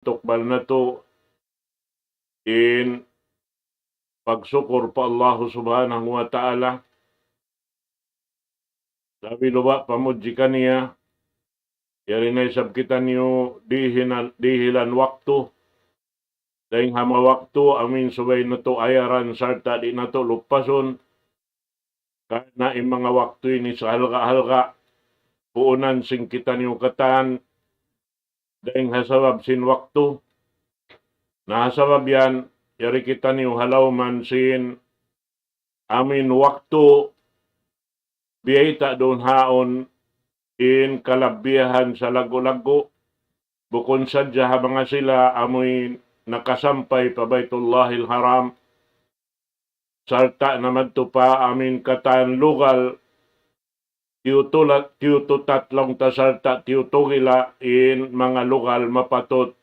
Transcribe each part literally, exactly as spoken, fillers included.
tukbal natu' in pagsukur pa Allahu Subhanahu wa Ta'ala. Labi-labi pa mudji kaniya, yari na isab kitaniyu dihilan, dihilan waktu. Dayng ha manga waktu amuin subay natu' ayaran sarta' di' natu' lupasun. Karna' in manga waktu ini sahalga'-halga', puunan sin kitaniyu katan, dayng ha sabab sin waktu. Na ha sabab yan, yari kitaniyu ha lawm sin amuin waktu, biyayta' duun haun in kalabbiyahan salaggu'-laggu', bukun sadja ha manga sila amuin nakasampay pa Baytullahil Haram, sarta' na madtu pa amuin katan lugal, tiyutula-, tiyututat laung ta sarta' tiyutugila in manga lugal mapatut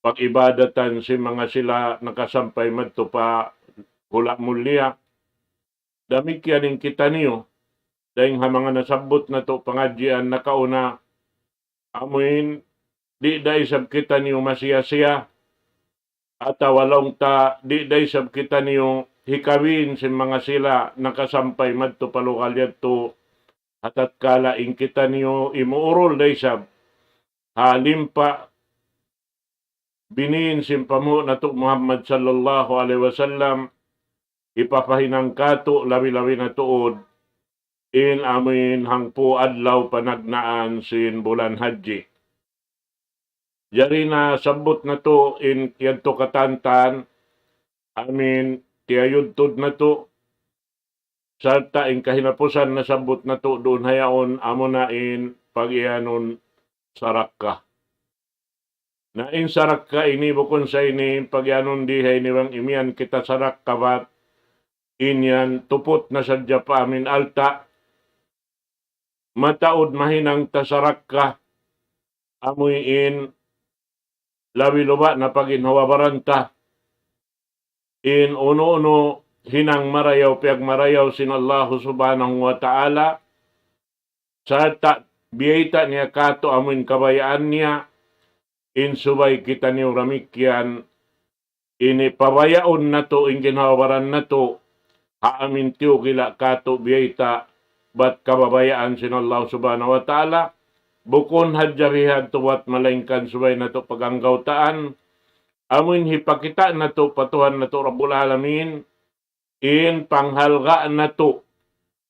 pag-ibadatan sin manga sila nakasampay madtu pa hula' mulia. Damikkiyan in kitaniyu, dayng ha manga nasabbut natu' pangadjian nakauna, amuin di' da isab kitaniyu masiya-siya, atawa laung ta di' da isab kitaniyu hikawin sin manga sila nakasampay madtu pa lugal yadtu, ha tatkala in kitaniyu imuurul da isab ha limpa binin sin panghu' natu' Muhammad sallallahu alayhi wasallam, hipapahinang katu' labi-labi na tuud in amuin hangpu' adlaw panagnaan sin bulan Hajji. Jari nasabbut natu' in yadtu katan-katan, amuin tiyayudtud natu', sarta' in kahinapusan nasabbut natu' duun ha yaun amuna in pag-iyanun sarakka. Na in sarakka ini bukun sa ini pag-iyanun di ha ini bang imiyan kita sarakka bat in yan tuput na sadja pa amuin alta'. Mataud mahinang ta sarakka amuin labi-labi na pagin hawabaran ta in unu-unu hinang marayaw piyagmarayaw sin Allahu Subhanahu wa Ta'ala, sarta' biyayta' niya katu' amuin kabayaan niya, in subay kitaniyu damikkiyan, ini pabayaun natu' in ginhawa-baran natu', ha amuin tiyugila' katu' biyayta' bat kababayaan sin Allah Subhanahu wa Ta'ala, bukun hadja bihadtu bat malaingkan subay natu' paganggawtaan, amuin hipakita' natu' pa Tuhan natu' Rabbul Alamin, in panghalga' natu'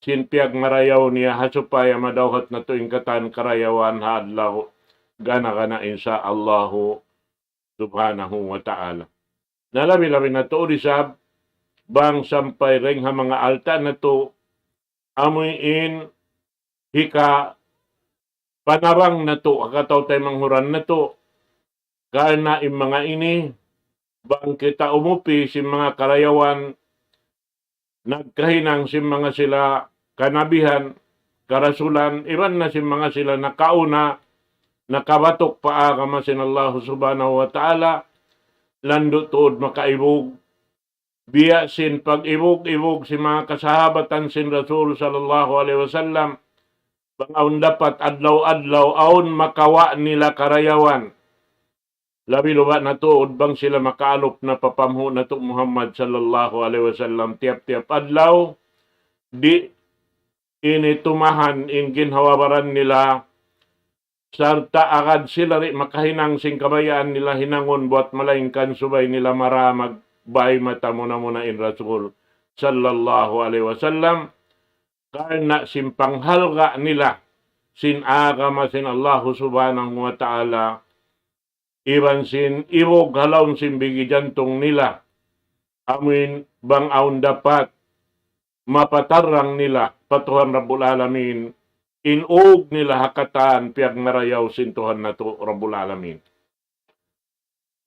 sin piyagmarayaw niya ha supaya madawhat natu' in katan karayawan ha adlaw gana-gana insya Allahu Subhanahu wa Ta'ala. Na labi-labi na tuud isab, bang sampay dayng ha manga alta' natu', amuin hika panabang natu', ha kataw-taymanghuran natu', karna' in manga ini, bang kita umupi sin manga karayawan, nagkahinang sin manga sila kanabihan, karasulan, iban na sin manga sila nakauna, nakabatuk pa agama sin Allah Subhanahu wa Ta'ala, landu' tuud makaibug, biya' sin pag-ibug-ibug sin manga kasahabatan sin Rasul sallallahu alayhi wasallam, bang awn dapat adlaw-adlaw, awn makawa' nila karayawan. Labi-labi na tuud bang sila makaalup na pa panghu' natu' Muhammad sallallahu alayhi wasallam tiyap-tiyap adlaw, di' ini tumahan in ginhawa-baran nila, sarta' agad sila di' makahinang sin kabayaan nila hinangun buwat malaingkan subay nila mara magbay mata muna-muna in Rasul sallallahu alayhi wasallam, karna' sin panghalga' nila sin agama sin Allahu Subhanahu wa Ta'ala, iban sin ibug ha lawm sin bigi jantung nila, amuin bang awn dapat mapatarrang nila pa Tuhan Rabbul Alamin, in ug nila ha katan piyagmarayaw sin Tuhan natu' Rabbul Alamin.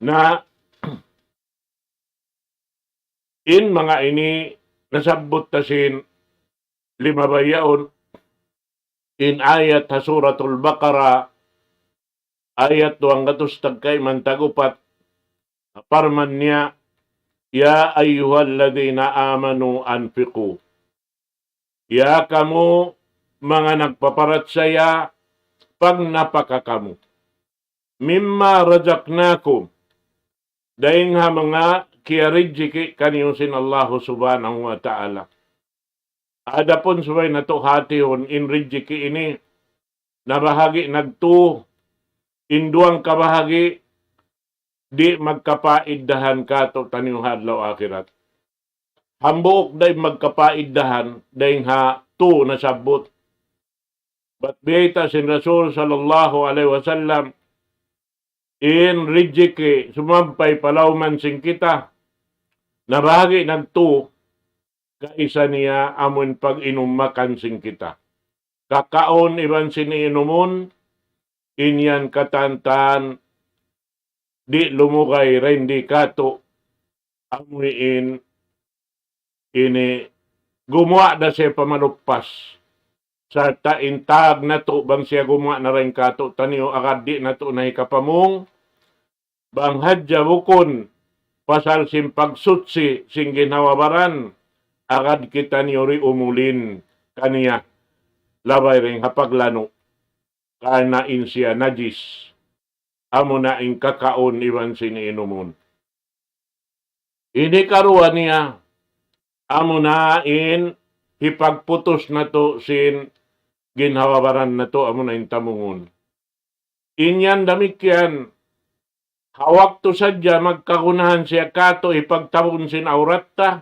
Na in manga ini nasabbut ta sin limabay yaun in ayat ha Suratul Baqarah, ayat duwang gatus tagkayman tag-upat, parman niya, يا أيها الذين آمنوا أنفقوا. Ya kamu manga nagpaparachaya, pagnapaka kamu. مما رزقناكم, dayn ha manga kiyarijiki' kaniyu sin Allahu Subhanahu wa Ta'ala. Adapun subay natu' hatihun in rijiki' ini, nabahagi' nagtu, in duwang kabahagi', di' magkapaiddahan katu'taniyu ha adlaw akhirat. Hambuuk da in magkapaiddahan, dayn ha tu nasabbut. Bat biyayta' sin Rasul sallallahu alayhi wasallam, in rijiki' sumampay pa lawman sin kita, nabahagi' nagtu, kaisa niya amun pag-inum makan sin kita. Kakaun iban sin inumun, in yan katantan, di' lumugay dayn di katu', amuin ini gumuwa' da siya pa maluppas. Sarta' in tag natu' bang siya gumuwa' na dayn katu'taniyu agad di' natu' na hikapamung, bang hadja bukun pasal sin pagsuchi sin ginhawa-baran, agad kitaniyu di' umulin kaniya, labay dayn ha paglanu', karna' in siya najis, amuna in kakaun iban sin inumun. In hikaruwa niya, amuna in hipagputus natu' sin ginhawa-baran natu', amuna in tamungun. In yan damikkiyan, ha waktu sadja magkagunahan siya katu' hipagtabun sin awrat ta,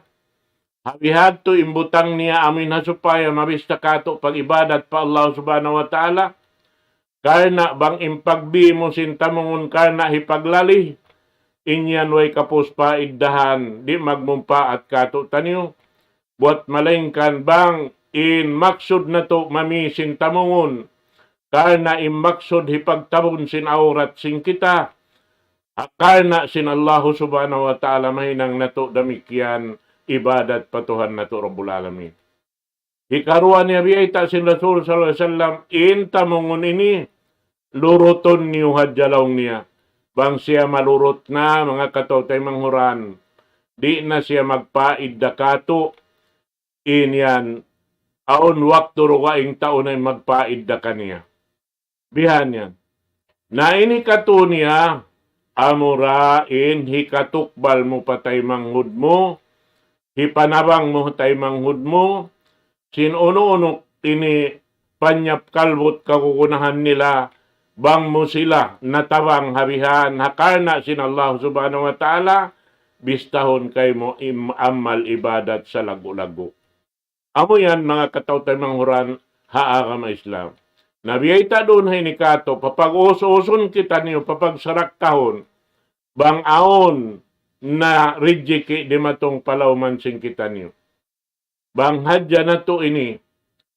ha bihadtu in butang niya amuin ha supaya mabista katu' pag-ibadat pa Allah Subhanahu wa Ta'ala, karna' bang in pagbi mu sin tamungun karna' hipaglalih, in yan way kapus paiddahan, di' magmumpaat katu'taniyu, buwat malaingkan bang in maksud natu' mami sin tamungun, karna' in maksud hipagtabun sin awrat sin kita, ha karna' sin Allahu Subhanahu wa Ta'ala mahinang natu' damikkiyan ibadat pa Tuhan natu' Rabbul Alamin. Hikaruwa niya biyayta' sin Rasul sallallahu alayhi wasallam, in tamungun ini, lurutun niyu hadja laung niya. Bang siya malurut na, manga kataw-taymanghuran, di' na siya magpaidda katu', in yan, awn waktu dugaing tau na in magpaidda kaniya. Bihan yan. Na in hikatu niya, amura in hikatukbal mu pa taymanghud mu, hipanabang mu taymanghud mu, sin unu-unu ini panyap kalbut kagunahan nila, bang mu sila natabang ha bihan, ha karna' sin Allah Subhanahu wa Ta'ala, bistahun kaymu in amal ibadat salaggu'-laggu'. Amu yan, manga kataw-taymanghuran ha agama Islam. Na biyayta' duun ha ini katu', papag-us-usun kitaniyu, papagsarakkahun, bang awn na rijiki' dimatung pa lawman sin kitaniyu. Bang hadja natu' ini,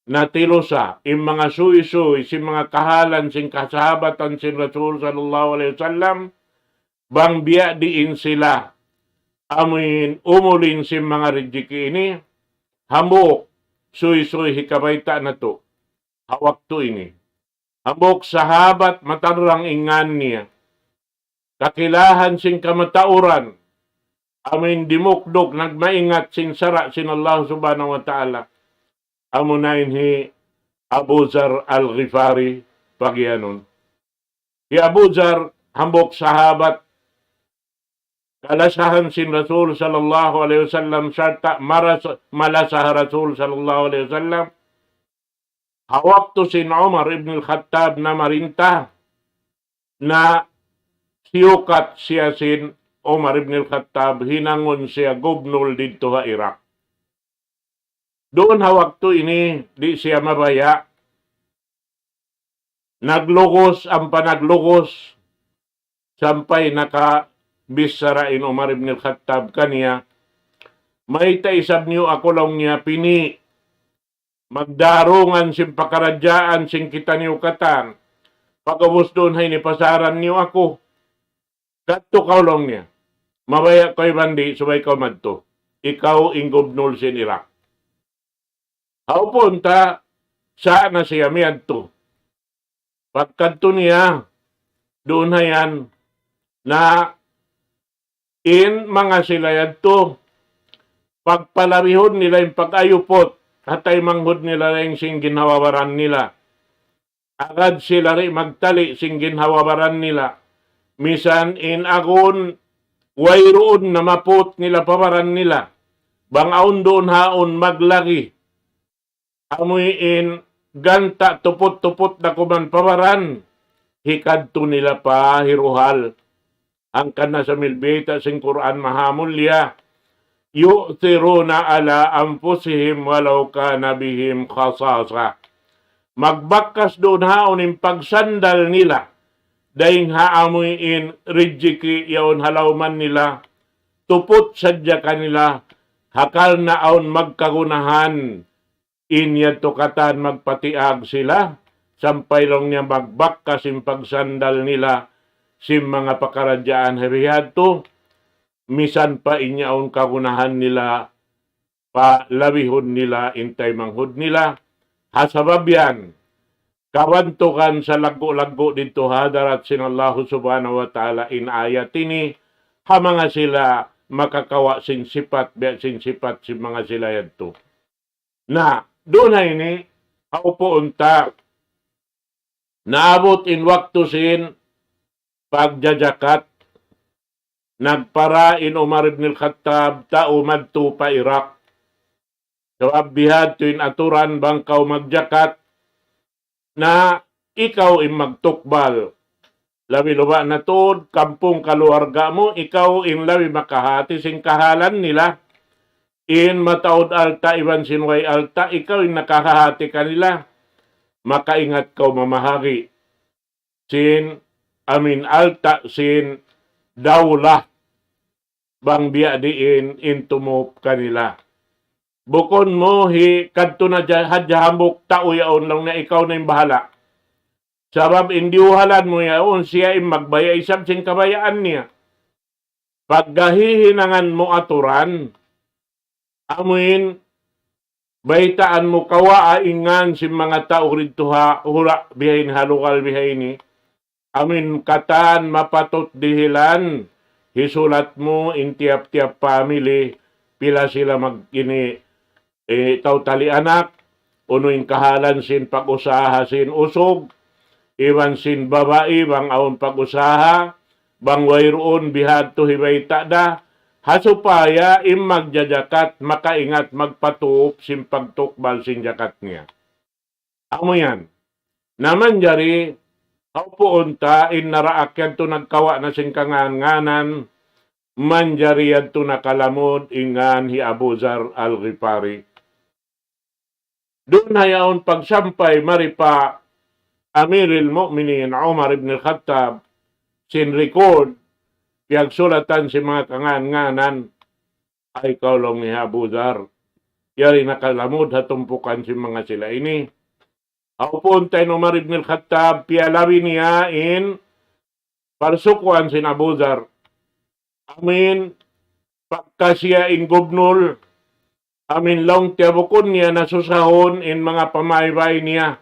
natilusa, in manga suysuy, sin manga kahalan, sin kasahabatan, sin Rasul sallallahu alayhi wasallam, bang biya' diin sila, amuin umulin sin manga rijiki' ini, hambuuk, suysuy hikabayta' natu', ha waktu ini. Hambuuk sahabat matarrang in ngan niya. Kakilahan sin kamatauran, amuin dimukduk nagmaingat sin sara' sin Allah Subhanahu wa Ta'ala. Amuna in hi Abu Zar Al-Ghifari pagiyanun. Hi Abu Zar, hambuuk sahabat, kalasahan sin Rasul sallallahu alayhi wasallam, sarta' maras-, malasa ha Rasul sallallahu alayhi wasallam. Ha waktu sin Umar ibn al-Khattab namarinta, nasiyukat siya sin Umar ibn al-Khattab, hinangun siya gubnul didtu ha Iraq. Duun ha waktu ini, di' siya mabaya'. Naglugus, ampa naglugus, sampay nakabichara in Umar ibn al-Khattab kaniya, "Mayta' isab niyu aku," laung niya, "pini'? Magdarungan sin pakaradjaan sin kitaniyu katan. Pag'ubus duun ha ini pasaran niyu aku. Kadtu kaw," laung niya. "Mabaya' kaw iban di', subay kaw madtu. Ikaw in gubnul sin Iraq." Hawpun ta, sa' na siya miyadtu. Pagkadtu niya, duun ha yan, na in manga sila yadtu, pagpalabihun nila in pag-ayuput, ha taymanghud nila dayn sin ginhawa-baran nila. Agad sila di' magtali' sin ginhawa-baran nila. misan in agun wayruun na maput nila pa baran nila. Bang awn duun haun maglagi, amuin ganta' tuput-tuput da kuman pa baran, hikadtu nila pa hiruhal. Hangkan na sambil biyayta' sin Qur'an Mahamulliya, يؤثرون على أنفسهم ولو كان بهم خصاصة. Magbakkas duun haun in pagsandal nila, dayng ha amuin rijiki' yaun ha lawman nila, tuput sadja kanila, hakal na awn magkagunahan, in yadtu katan magpatiag sila, sampay laung niya magbakkas in pagsandal nila, sin manga pakaradjaan ha bihadtu, misan pa in yaun kagunahan nila, palabihun nila in taymanghud nila. Ha sabab yan, kabantugan salaggu'-laggu' didtu ha hadarat sin Allahu Subhanahu wa Ta'ala in ayat ini, ha manga sila makakawa' sin sipat, biya' sin sipat sin manga sila yadtu. Na, duun ha ini, ha upuun ta, naabut in waktu sin pagjajakat, nagpara in Umar ibn al-Khattab tau madtu pa Iraq. Sabab bihadtu in aturan bang kaw magjakat, na ikaw in magtukbal. Labi-labi na tuud, kampung kaluarga mu, ikaw in labi makahati sin kahalan nila. In mataud alta' iban sin way alta', ikaw in nakahahati kanila. Makaingat kaw mamahagi sin amin alta' sin dawla bang biya' diin in tumup kanila. Bukun mu hikadtu na ja-, hadja hambuuk tau yaun laung niya ikaw na in bahala'. Sabab in diyuhalan mu yaun siya in magbaya' isab sin kabayaan niya. Pagkahihinangan mu aturan, amuin baytaan mu kawaa in ngan sin manga tau didtu ha hula' bihaini, ha lugal bihaini. Amuin katan mapatut dihilan, hisulat mu in tiyap-tiyap family, pila sila mag-, ini, eh, tau tali anak, unu in kahalan sin pag-usaha sin usug, iban sin babai bang awn pag-usaha, bang wayruun bihadtu hibayta' da, ha supaya in magjajakat makaingat magpatup sin pagtukbal sin jakat niya. Amu yan. Na manjari, ha upuun ta in naraak yadtu nagkawa' na sin kangan-nganan, manjari yadtu nakalamud in ngan hi Abu Dharr Al-Ghifari. Duun na yaun pagsampay mari pa Amirul Mu'minin Umar ibn Khattab sin record, piyagsulatan sin manga kangan-nganan, ay kaw laung ni Abu Dharr. Yari nakalamud ha tumpukan sin manga sila ini. Ha upuun ta in Umar ibn al-Khattab, piyalabi niya in parsukuan sin Abu Dharr. Amuin, pagka siya in gubnul, amuin laung tiya bukun niya nasusahun in manga pamaybay niya,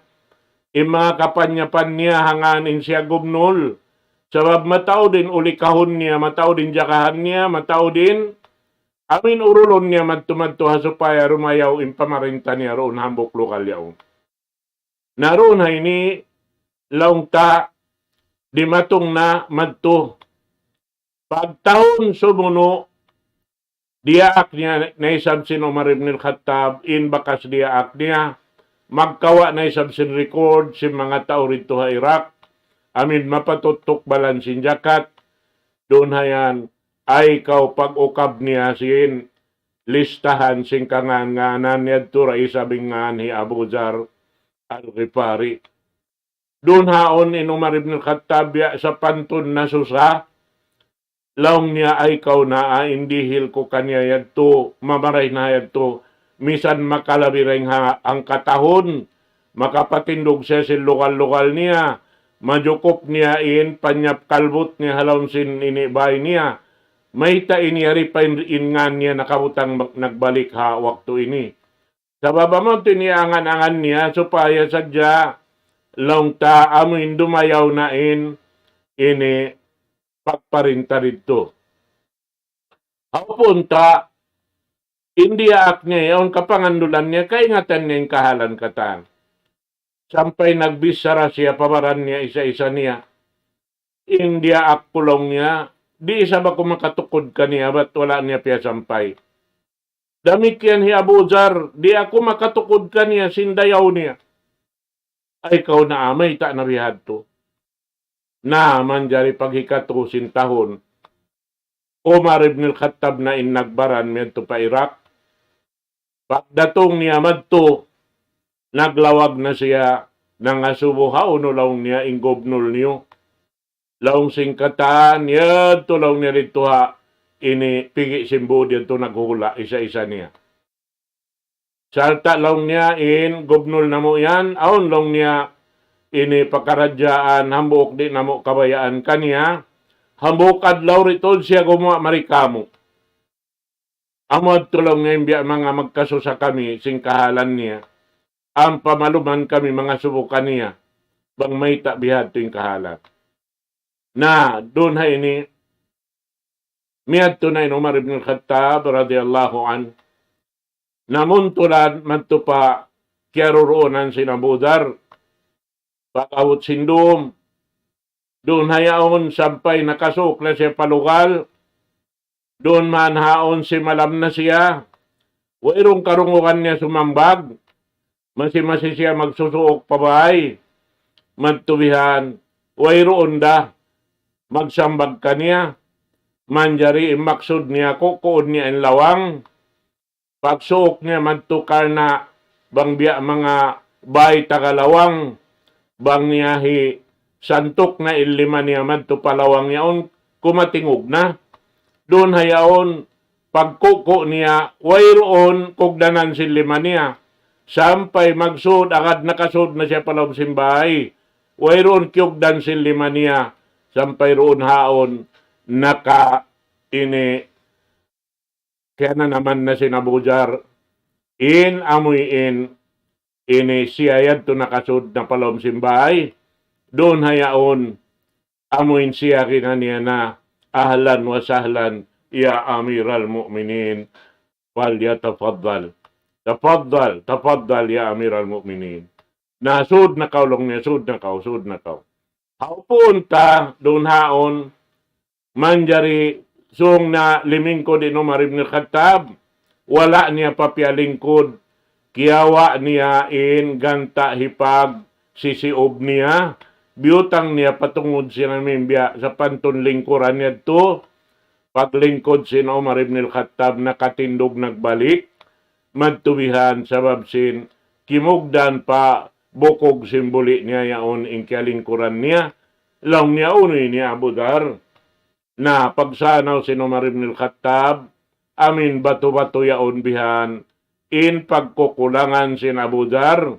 in manga kapanyapan niya ha ngan in siya gubnul. Sabab mataud in ulikahun niya, mataud in jagahan niya, mataud in amuin urulun niya madtu-madtu ha supaya rumayaw in pamarinta niya duun hambuuk lugal yaun. Na duun ha ini laung ta dimatung na madtu. Pagtahun sumunu', diyaak niya na isab sin Umar ibn al-Khattab, in bakas diyaak niya, magkawa' na isab sin record sin manga tau didtu ha Iraq, amuin mapatut tukbalan sin jakat, duun ha yan, ay kaw pag-ukab niya sin listahan sin kangan-nganan yadtu da isab in ngan hi Abu Dharr Al-Ghifari. Duun haun in Umar ibn Khattab biya' sapantun nasusa, laung niya ay kaw na, ah, in dihil ku kaniya yadtu, mamaray na yadtu, misan makalabi dayng ha hangka tahun, makapatindug siya sin lugal-lugal niya, majukup niya in panyap kalbut niya ha lawm sin ini bay niya. Mayta' ini yari pa in, in ngan niya nakabutang mag-, nagbalik ha waktu ini. Sabab amu in angan-angan niya supaya sadja laung ta amu in dumayaw na in ini pagparinta didtu. Hawpun ta, in diyaak niya yaun kapangandulan niya, kaingatan niya in kahalan katan. Sampay nagbichara siya pa baran niya isa-isa niya. in diyaak ku laung niya, di' isab aku makatukud kaniya, bat wala' niya piyasampay. Damikkiyan hi Abu Dharr, di' aku makatukud kaniya sin dayaw niya. Ay kaw na amay ta na bihadtu. Na manjari paghikatu sin tahun, Umar ibn al-Khattab na in nagbaran miyadtu pa Iraq. Pagdatung niya madtu, naglawag na siya, nangasubu, "Hawnu laung niya in gubnul niyu?" Laung sin katan, "Yadtu laung niya didtu ha ini pigi' sin būd yadtu naghula' isa-isa niya." Sarta' laung niya in gubnul namu' yan, awn laung niya ini pakaradjaan hambuuk di' namu' kabayaan kaniya, hambuuk adlaw ri tuud siya gumuwa' mari kāmu'. Amu yadtu laung niya in biya' manga magkasusa kami sin kahalan niya. Ampa maluman kami mangasubu kaniya. Bang mayta' bihadtu in kahalan. Na, duun ha ini, miyadtu na in Umar ibn al-Khattab radiyallahu anhu. Namuntulan madtu pa kiyaruruunan sin Abu Dharr. Pag-abut sin dum, duun ha yaun sampay nakasuuk na siya pa lugal. Duun man haun simalam na siya. Wayruun karungugan niya sumambag. Masi-masi siya magsusuuk pa bay. Madtu bihan, wayruun da magsambag kaniya. Manjari in maksud niya, kukuun niya in lawang. Pagsuuk niya madtu karna' bang biya' manga bay taga lawang, bang niya hisantuk na in lima niya madtu pa lawang yaun, kumatingug na. Duun ha yaun, pagkuku' niya, wayruun kugdanan sin lima niya. Sampay magsud, agad nakasud na siya pa lawm sin bay. Wayruun kiyugdan sin lima niya. Sampay duun haun, naka ini, kiyananaman na sin Abu Dharr, in amuin, ini siya yadtu nakasud na pa lawm sin bay, duun ha yaun, amuin siya kinaniya na, "Ahlan wa sahlan, ya Amiral Mu'minin, falyatafaddal. Tafaddal, tafaddal, ya Amiral Mu'minin." Na, sud na kaw laung niya, sud na kaw, sud na kaw. Hawpun ta, duun haun, manjari sung na limingkud in Umar ibn Khattab, wala' niya pa piyalingkud, kiyawa' niya in ganta' hipag sisiub niya, biyutang niya pa tungud sin amin biya' sapantun lingkuran yadtu, paglingkud sin Umar ibn al-Khattab nakatindug nagbalik, madtu bihan sabab sin kimugdan pa bukug sin buli' niya yaun in kiyalingkuran niya, laung niya unu ini Abu Dharr. Na, pagsanaw sin Umar ibn al-Khattab, amin batu-batu yaun bihan, in pagkukulangan sin Abu Dharr,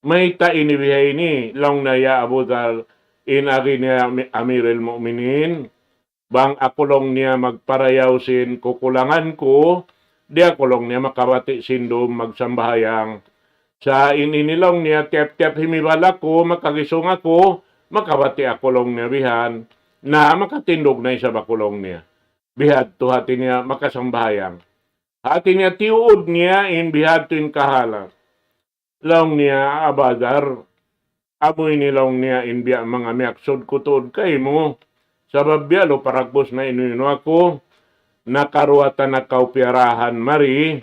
mayta' ini biha ini, laung niya ya Abu Dharr, in agi niya Ami-, Amirul Mu'minin, bang aku laung niya magparayaw sin kukulangan ku, di' aku laung niya makabati' sin dum magsambahayang. Sa' in ini laung niya tiyap-tiyap himibal aku, makagisung aku, makabati' aku laung niya bihan. Na, makatindug na isab aku laung niya. Bihadtu hati niya makasambahayang. Hati niya tiyuud niya in bihadtu in kahalan. Laung niya, Abu Dharr, amu ini laung niya in biya' manga miyaksud ku tuud kaymu. Sabab biya' lu paragbus na inu-inu aku, nakaruwa ta na kaw piyarahan mari,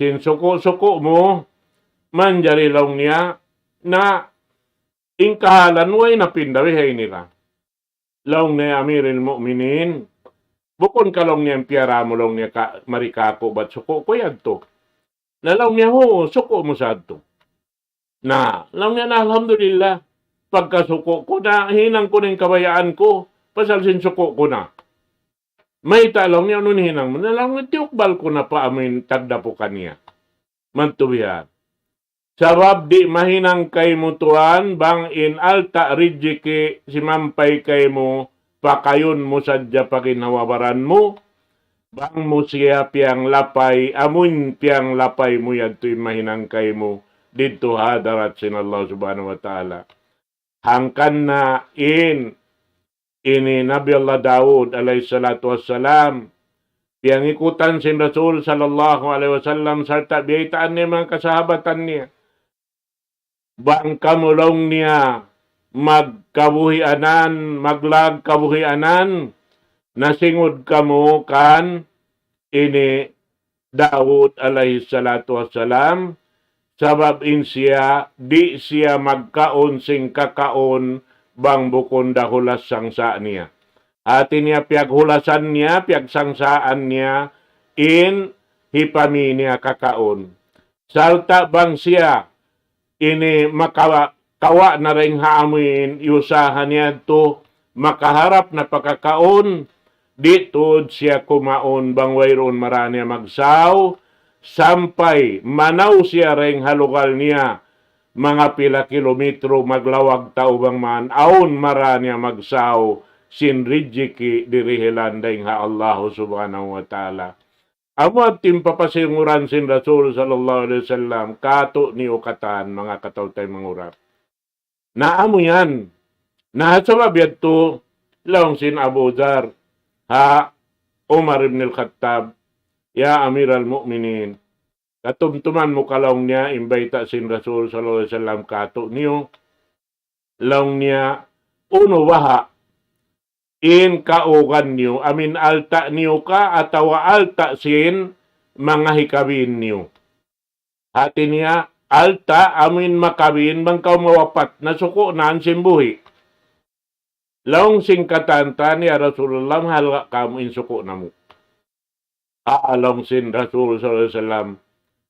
sin suku'-suku' mu, manjari laung niya, na in kahalan way na pinda biha ini ra. Laung niya Amirul Mu'minin, bukun ka laung niya in piyara mu laung niya ka, mari kāku' bat suku' ku yadtu. Na laung niya, "Huu, suku' mu sadtu." Na, laung niya, na alhamdulillah, pagka suku' ku na, hinang ku na in kabayaan ku, pasal sin suku' ku na. Mayta' laung niya, unu in hinang mu? Na laung niya, tiyukbal ku na pa amu in tagdapu kaniya. Madtu bihan. Sabab di' mahinang kaymu tuwan, bang in alta' rijiki simampay kaymu, pakayun mu sadja pa ginhawa-baran mu, bang mu siya piyanglapay, amun piyanglapay mu yadtu in mahinang kaymu, didtu ha hadarat sin Allah Subhanahu wa Ta'ala. Hangkan na in ini Nabi Allah Daud alayhi salatu wassalam, piyangikutan sin Rasul sallallahu alayhi wasallam, sarta' biyaytaan niya manga kasahabatan niya. Bang kamu laung niya magkabuhianan, maglag kabuhianan, nasingud kamu kan ini Daud alayhi salatu wassalam, sabab in siya, di' siya magkaun sin kakaun bang bukun da hulas sangsa' niya. Hati niya piyaghulasan niya, piyagsangsaan niya, in hipamī niya kakaun. Sarta' bang siya ini makawa', kawa' na dayn ha amuin iyusaha niya yadtu, makaharap na pa kakaun, di' tuud siya kumaun bang wayruun mara niya magsaw, sampay manaw siya dayn ha lugal niya, manga pila kilometro maglawag tau bang man awn mara niya magsaw sin rijiki' dirihilan dayn ha Allahu Subhanahu wa Ta'ala. Amu yadtu in papasinguran sin Rasul sallallahu alayhi wasallam, kātu'niyu katan manga kataw-taymanghuran. Na amu yan. Na sabab yadtu, laung sin Abu Dhar, ha Umar ibn al-Khattab, "Ya Amir al-Mu'minin, katumtuman mu ka," laung niya, "in bayta' sin Rasul sallallahu alayhi wasallam kātu'niyu," laung niya, "unu baha' in kaugan niyu, amuin alta' niyu ka atawa alta' sin manga hikabin niyu?" Hati niya, alta' amuin makabin bang kaw mawapat, na suku' na sin buhi'. Laung sin katan ta, "Ya Rasulullah, mahalga' kāmu' in suku' namu'." Aa, laung sin Rasul sallallahu alayhi wasallam,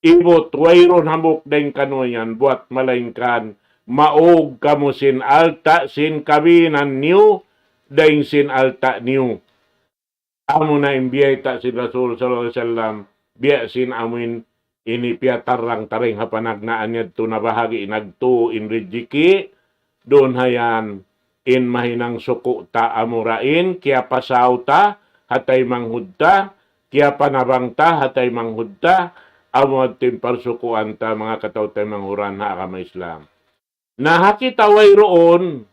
"Ibut, wayruun hambuuk dayn kaniyu yan buwat malaingkan maug kamu sin alta' sin kabinan niyu dayn sin alta' niyu." Amu na in biyayta' sin Rasul sallallahu alayhi wasallam, biya' sin amuin ini piyatarrang ta dayn ha panagnaan yadtu, na bahagi' nagtū in rijiki', duun ha yan, in mahinang suku' ta amura in, kiyapasaw ta ha taymanghud ta, kiyapanabang ta ha taymanghud ta, amu yadtu in parsukuan ta manga kataw-taymanghuran ha agama Islam. Na ha kita wayruun,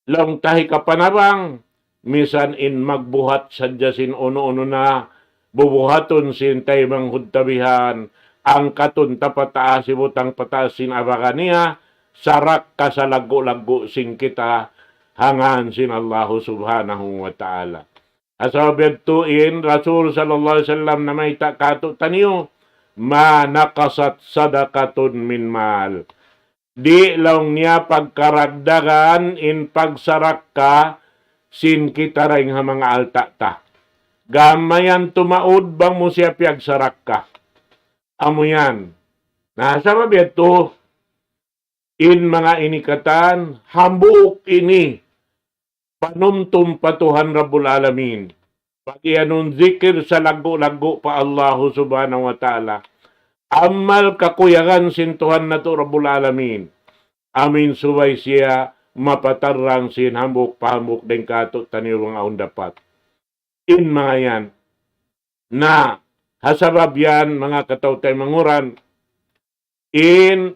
laung ta hikapanabang, misan in magbuhat sadja sin unu-unu na, bubuhatun sin taymanghud ta bihan, angkatun ta pataas, ibutang pataas sin abaga niya, sarakka salaggu'-laggu' sin kita, ha ngān sin Allahu Subhanahu wa Ta'ala. Sabab yadtu in Rasul sallallahu alayhi wasallam namayta' kātu'niyu, "Ma naqasat sadaqatun min mal." Di' laung niya pagkaragdagan in pagsarakka sin kita dayn ha manga alta' ta. Gam mayan tumaud bang mu siya piyagsarakka. Amu yan. Na, sabab yadtu, in manga ini katan, hambuuk ini, panumtum pa Tuhan Rabbul Alamin. Pag-iyanun zikir salaggu'-laggu' pa Allahu Subhanahu wa Ta'ala. Amal kakuyagan sin Tuhan natu' Rabbul Alamin. Amuin subay siya mapatarrang sin hambuuk pa hambuuk dayn kātu'niyu bang awn dapat. In manga yan. Na, ha sabab yan, manga kataw-taymanghuran, in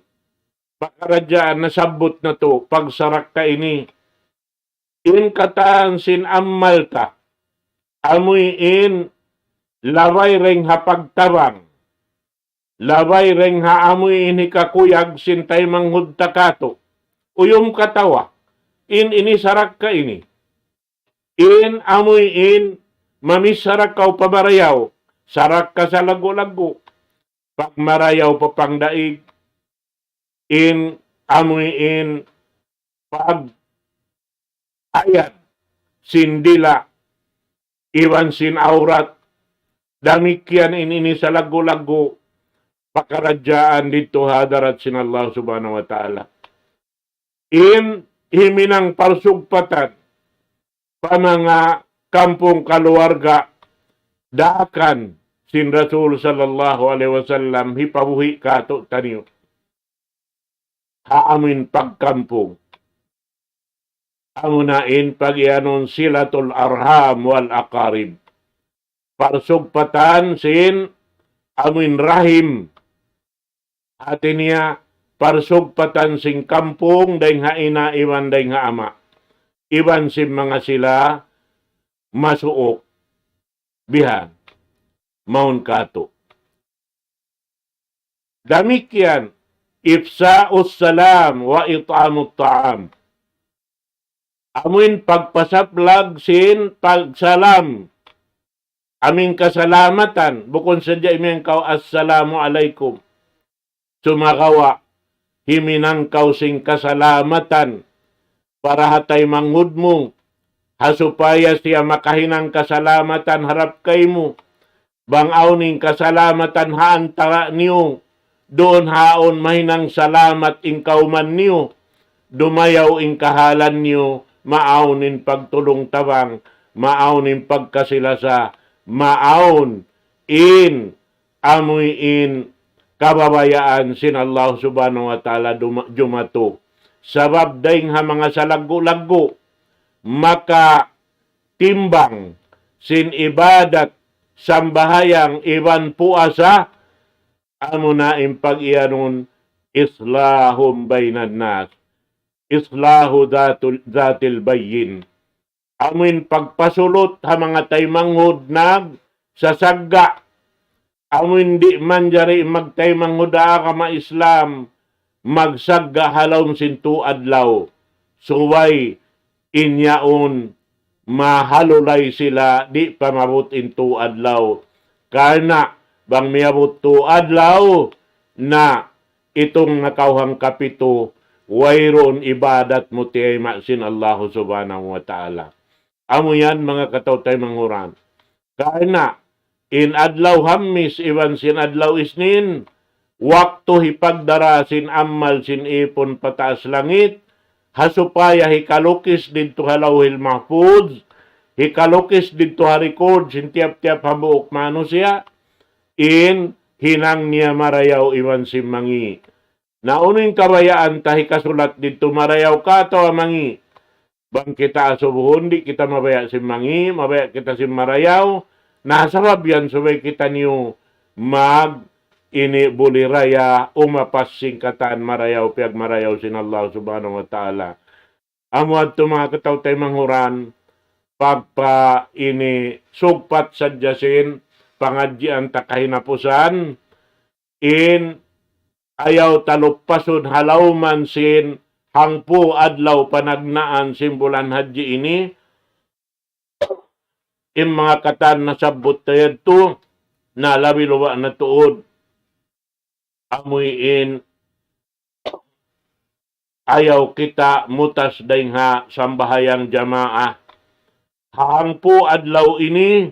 pakaradjaan nasabbut natu', pagsarakka ini, in katan sin amal ta, amuin labay dayn ha pagtabang, labay dayn ha amuin hikakuyag sin taymanghud ta kātu'. Uyum katawa, in ini sarakka ini. In amuin mamisarakka pa marayaw, sarakka salaggu'-laggu'. Pag marayaw pa pangdaig, in amuin pag-ayad sin dila' iban sin awrat, damikkiyan in ini salaggu'-laggu' pakaradjaan didtu ha hadarat sin Allah Subhanahu wa Ta'ala. In himinang parsugpatan pa manga kampung kaluarga, daakan sin Rasul sallallahu alayhi wasallam hipabuhi' kātu'niyu ha amuin pagkampung. Amuna in pag-iyanun silatul arham wal aqarib. Parsugpatan sin amuin rahim. Hati niya, parsugpatan sin kampung, dayn ha ina' iban dayn ha ama'. Iban sin manga sila masuuk. Bihan. Mawn kātu'. Damikkiyan, إفشاء السلام وإطعام الطعام. Amuin pagpasaplag sin pagsalam. Amu in kasalamatan, bukun sadja imiyan kaw, "Assalamu alaykum." Sumagawa', himinang kaw sin kasalamatan para ha taymanghud mu, ha supaya siya makahinang kasalamatan harap kaymu. Bang awn in kasalamatan ha antara' niyu, duun ha yaun mahinang salamat in kawman niyu, dumayaw in kahalan niyu, maawn in pagtulung-tabang, maawn in pagkasi-lasa, maawn in amuin kababayaan sin Allah Subhanahu wa Ta'ala duma-, jumatu. Sabab dayng ha manga salaggu'-laggu', makatimbang sin ibadat, sambahayang iban puasa, amuna in pag-iyanun إصلاح بين الناس، إصلاح ذات، ذات البين. Amuin pagpasulut ha manga taymanghud nagsasagga'. Amuin di' manjari magtaymanghud ha agama Islam, magsagga' ha lawm sin tū adlaw. Subay in yaun mahalulay sila di' pa maabut in tū adlaw. Karna' bang miyabut tū adlaw na itung na kaw hangkapitu, wayruun ibadat mu tiyayma' sin Allahu Subhanahu wa Ta'ala. Amu yan manga kataw-taymanghuran. Karna' in adlaw Hammis iban sin adlaw Isnin, waktu hipagdara sin amal sin ipun pataas langit, ha supaya hikalukis didtu ha Lawhil Mahfuz, hikalukis didtu ha record sin tiyap-tiyap hambuuk manusiya', in hinang niya marayaw iban sin mangi'. Na unu in kabayaan ta hikasulat didtu, marayaw ka atawa mangi'? Bang kita asubuhun, di' kita mabaya' sin mangi', mabaya' kita sin marayaw. Na sabab yan subay kitaniyu mag ini buliraya, umapas sin katan marayaw, piyagmarayaw sin Allah Subhanahu wa Ta'ala. Amu yadtu manga kataw-taymanghuran, pagpa ini sugpat sadja sin pangadjian ta kahinapusan, in ayaw ta luppasun ha lawm sin hangpu' adlaw panagnaan sin bulan Hadji ini, in manga katan nasabbut ta yadtu, na labi-labi na tuud amuin ayaw kita mutas dayng ha sambahayang jamaa ha hangpu' adlaw ini,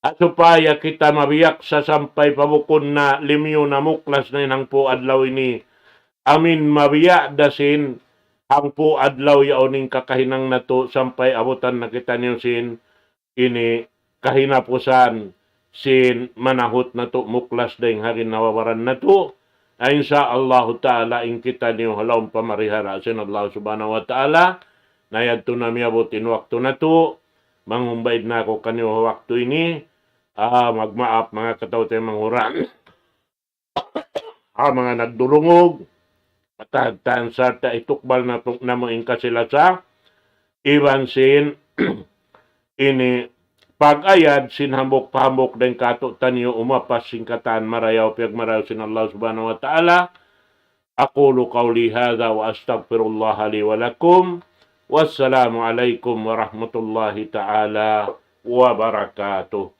ha supaya kita mabiyak sa sampay pa bukun na limiyu na muklas na in hangpu' adlaw ini. Amuin mabiya' da sin hangpu' adlaw yaun in kakahinang natu' sampay abutan na kitaniyu sin ini kahinapusan sin manahut natu' muklas dayng ha ginhawa-baran natu'. Na insya Allahu Ta'ala in kitaniyu ha lawm pamarihala' sin Allah Subhanahu wa Ta'ala. Na yadtu na miyabut in waktu natu', mangumbaid na aku kaniyu ha waktu ini. Ah, magmaap manga kataw-taymanghuran. Ha manga nagdurungug, matagtan sarta' itukbal natu' namu' in kasi-lasa, iban sin ini pag-ayad sin hambuuk pa hambuuk dayng kātu'niyu umapas sin katan marayaw, piyagmarayaw sin Allah Subhanahu wa Ta'ala. أقول قولي هذا وأستغفر الله لي ولكم. والسلام عليكم ورحمة الله تعالى وبركاته.